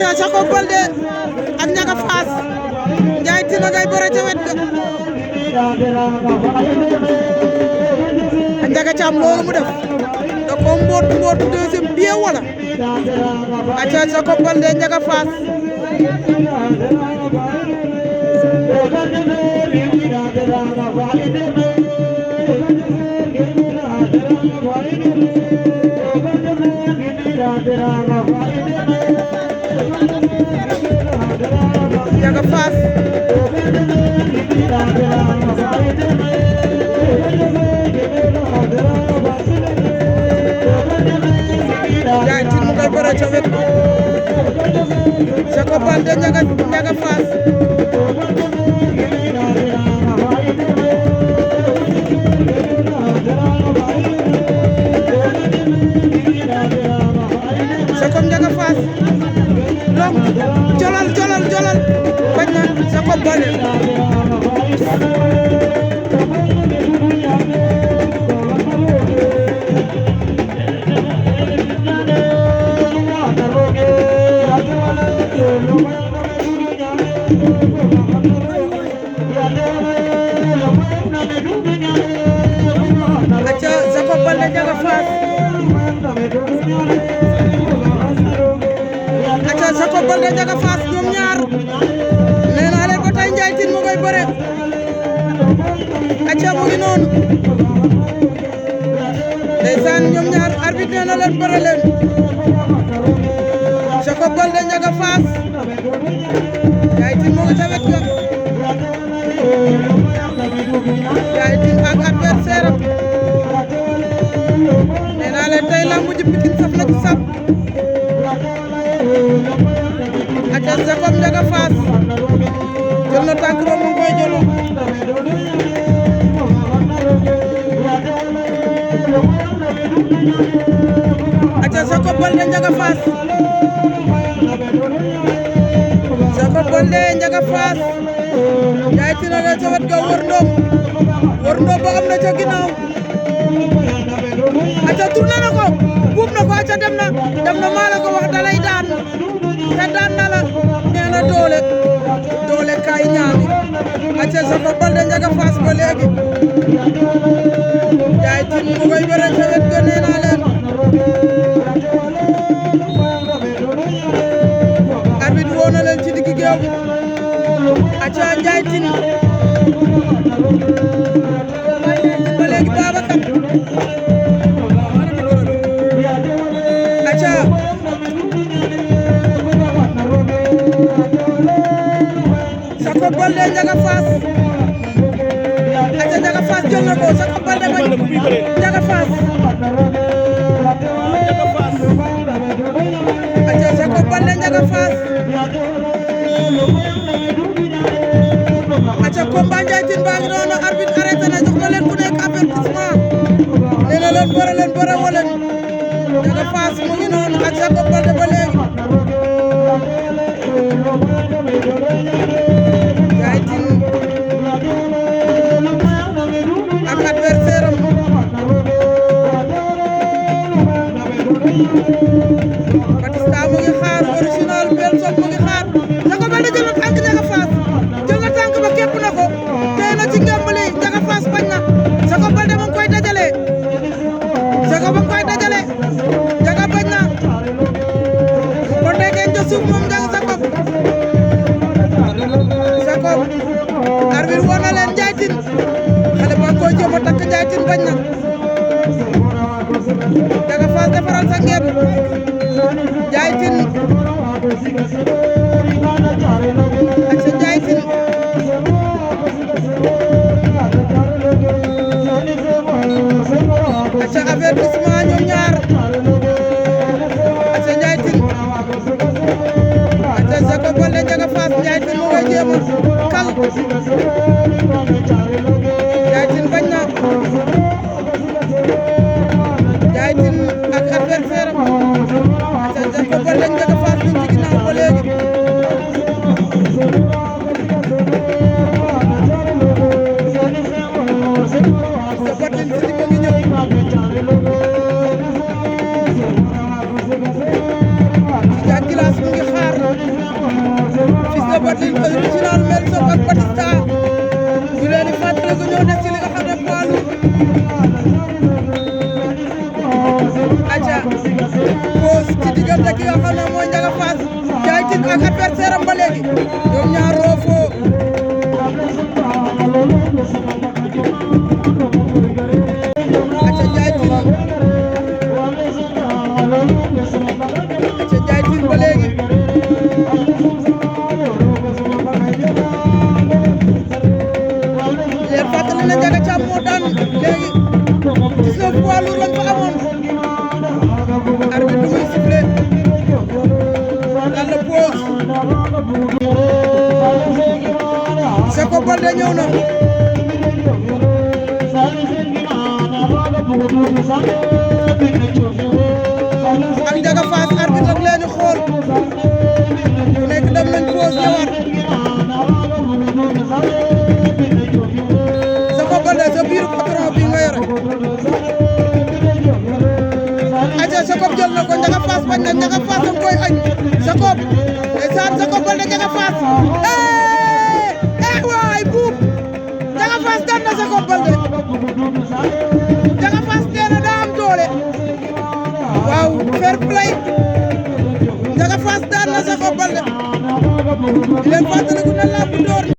Jacob Baldé ak Ndiaga Fass Ndiaye Tine ngay bëre ca wet ga Ndiaga Thiam loolu mu def da ko mboot deuxième pied wala aca Jacob Baldé Ndiaga Fass Ndiaga Fass Ndiaye Tine mu koy bëre ca wet Jacob Baldé Ndiaga Fass Jacob Ndiaga Fass donc jolal bañ na Jacob Baldé aca Jacob Baldé Ndiaga Fass aca Jacob Baldé Ndiaga Fass ñoom ñaar nee naa leen ba tey Ndiaye Tine mu koy bëre aca mu ngi noonu ndeysaan ñoom ñaar arbitre nee na leen bëre leen Jacob Baldé Ndiaga Fass Ndiaye Tine mu ngi ca wet ga Ndiaye Tine ak adversaire am nee naa leen tey lambu ji Pikine saf na ci sap aca Jacob Ndiaga Fass jël na tànk ba mu ngi koy jëloo aca Jacob Baldé Ndiaga Fass Jacob Baldé Ndiaga Fass Ndiaye Tine la ca wet ga wër ndoom ba am na ca ginnaaw aca tourné na ko buub na ko aca dem na maa la ko wax dalay daan te daan na la nee na doole kay ñaami aca Jacob Baldé Ndiaga Fass ba léegi Ndiaye Tine mu koy bëre ca wet ga nee naa leen arbitre woo na leen ci digg géew bi aca Ndiaye Tine ba léegi Babacar aca Jacob Baldé Ndiaga Fass aca Ndiaga Fass jël na ko Jacob Baldé bañ Ndiaga Fass aca Jacob Baldé Ndiaga Fass aca combat Ndiaye Tine baa ngi noonu arbitre arrêté na jox na leen ku nekk avertissement nee na leen bëre woo leen Ndiaga Fass mu ngi noonu ak Jacob Baldé ba léegi Ndiaye Tine ak adversaire am Batista mu ngi xaar original Belson mu ngi xaar Jacob Baldé jël na tànk Ndiaga Fass jël na tànk ba képp na ko tey na ci ngemb li Ndiaga Fass bañ na Jacob Baldé mu ngi koy dajale Ndiaga bañ na kon tey ngeen jël suuf moom Jacob arbitre woon na leen Ndiaye Tine xale ba koy jéem a takk Ndiaye Tine bañ na Ndiaga Fass defaral sa ngemb Ndiaye Tine ak sa Ndiaye Tine ak sa avertissement ñoom ñaar ak sa Ndiaye Tine ak sa Jacob Baldé Ndiaga Fass Ndiaye Tine mu ngay jéem a kal Ndiaye Tine bañ na Ndiaye Tine ak adversaire am ak sa Jacob Baldé Ndiaga Fass ñu ci ginnaaw ba léegi sa batin si mu ngi ñëw Tidiane Djilass mu ngi xaar Tigre original Mel Sock ak Batista ñu leen di fàttali ko ñoo nekk ci li nga xam ne poids lourd aca pause ci diggante ki nga xam ne mooy Ndiaga Fass Ndiaye Tine ak adversaire am ba léegi ñoom ñaar roofoo aca Ndiaye Tine ba léegi leen fàttali na Ndiaga Thiam moo daan léegi 19 poids lourd lañ fa amoon arbitre du muy sifflé dal na pause Jacob Baldé ñëw na ak Ndiaga Fass arbitre ak leen xool ku nekk dem nañ pause ñëwaat Jacob Baldé sa biiru patron bi nga yore aja Jacob jël na ko Ndiaga Fass bañ na Ndiaga Fass am koy añ Jacob ndeysaan Jacob Baldé Ndiaga Fass waay buub Ndiaga Fass daan na Jacob Baldé Ndiaga Fass nee na daa am doole waaw fair play Ndiaga Fass daan na Jacob Baldé di leen fàttali